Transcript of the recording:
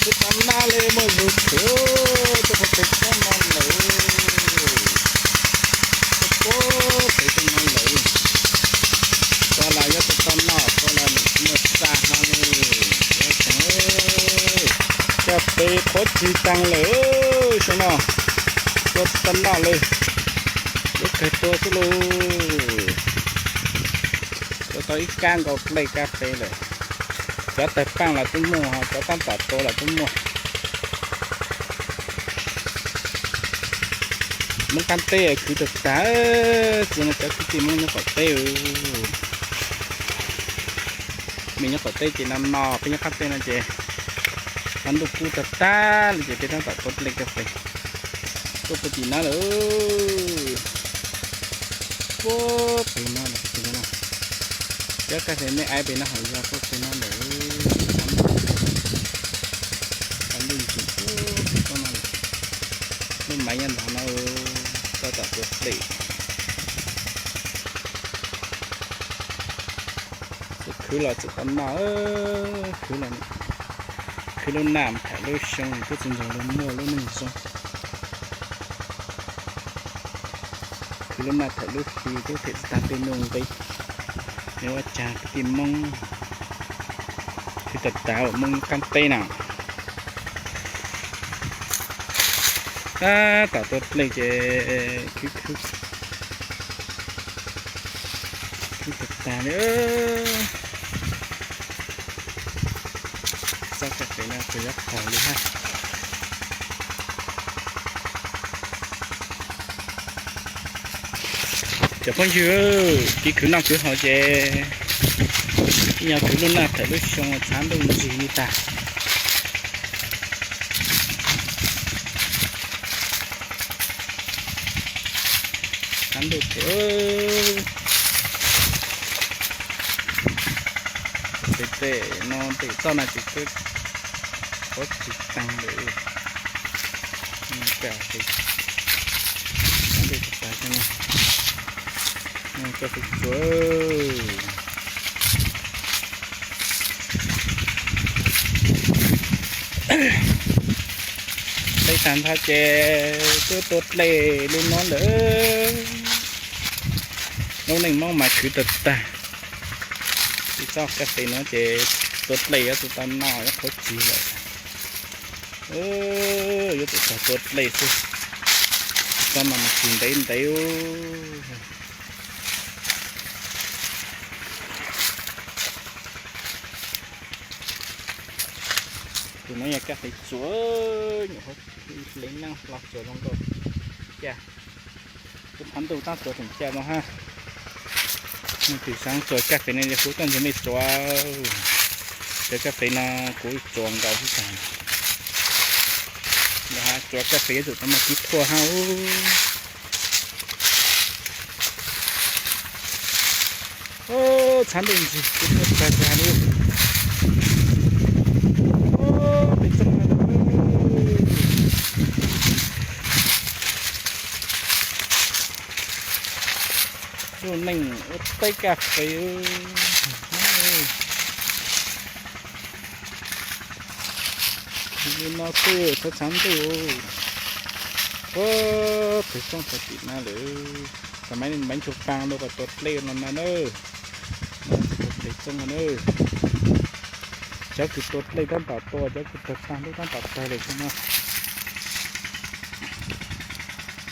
Tsis tau naj li, muaj zug khwv, tuaj pem tsob no lawm, tuaj pem tsob no lawm, tua los yuav tsis tau noj, tua los nws tsis muaj txaj hlo li, yuav tseem, caj pem qhuav txig taag lawm, xyoo no tua tsis tau noj li, yuav kawg tua xwb lauj. Tua tau ib kab nkaus dlej kab pem lawm, cov tawg paaj los twb muaj, cov tab tom tua los twb muaj. Moob qaab teb khwv tag tag, txiv no cov kwv tij Moob nyob qaum teb. Mej nyob qaum teb ces no no, peb nyob qaab teb no ces tsaus ntuj kub tag tag li ces peb tab tom tua dlej kab pem. Tuaj puag tim no lawm, puag pem no, cov kab pem mej aiv pem no hauv yog puag pem no lawm, tsaus ntuj ntsis, tsaus ntuj ntsis, lub maiv nyob ntawd no, tab tom tua dlej. Txawm khwv los txawm tau noj, khwv los, khwv lub naj thaum lub xyoo twb tsis nrog luag muaj lub neej zoo. Khwv lub naj thaum lub hli twb them tsis tag tej nuj nqi. Yog ua cas kwv tij Moob khwv tag tag, Moob qaab teb na. Tab tom tua dlej ces khwv khwv, khwv tag tag li. Txoj kab pem no kuj yuav qaug li hab. Cov phooj ywg, kev khwv noj khwv haus ces ib nyuag khwv lub naj thaum lub xyoo tsaus ntuj ntsis li tag. Tsaus ntuj thiab. Tej tej no tej toj no ces qhuav txig taag lawm. Tsaus ntuj tag tag, coj pem txuas. Teb tag nrho ces twb tua dlej li no lawm. Lub neej Moob mas khwv tag tag. Tsis txhob kaj tes no ces tua dlej yuav tsis tau noj, yuav qhuav txig lawm. Yuav tsum tau tua dlej xwb, tsis txhob mas txig ntev ntev. Tus no yog kaj tes txuas, nyuam qhuav hle neeb hlo txuas zoo nkauj caj. Kuv thav ntuj tab txuas tseem caj no hab. Mej twg xaav txuas kaj tes no ces kuv tuaj nrug mej txuas. Cov kaj tes no kuv txuas nkaus xwb tag. Yog has txuas kaj tes yuav tsum tau muaj kev thuaj hab. Txhav ntuj ntxig kuv tuaj tag tag li. Pem txooj no, lub neej ua teb kaj tes. Li no xwb txhav txhav ntuj. Pem txooj tag tim no lawm. Tau maiv ntshua paa lug pas tua dlej no na. Pem txooj na. Cov kws tua dlej tab tom tua, cov kws tawg paag lub tab tom tawg lawm xwb na.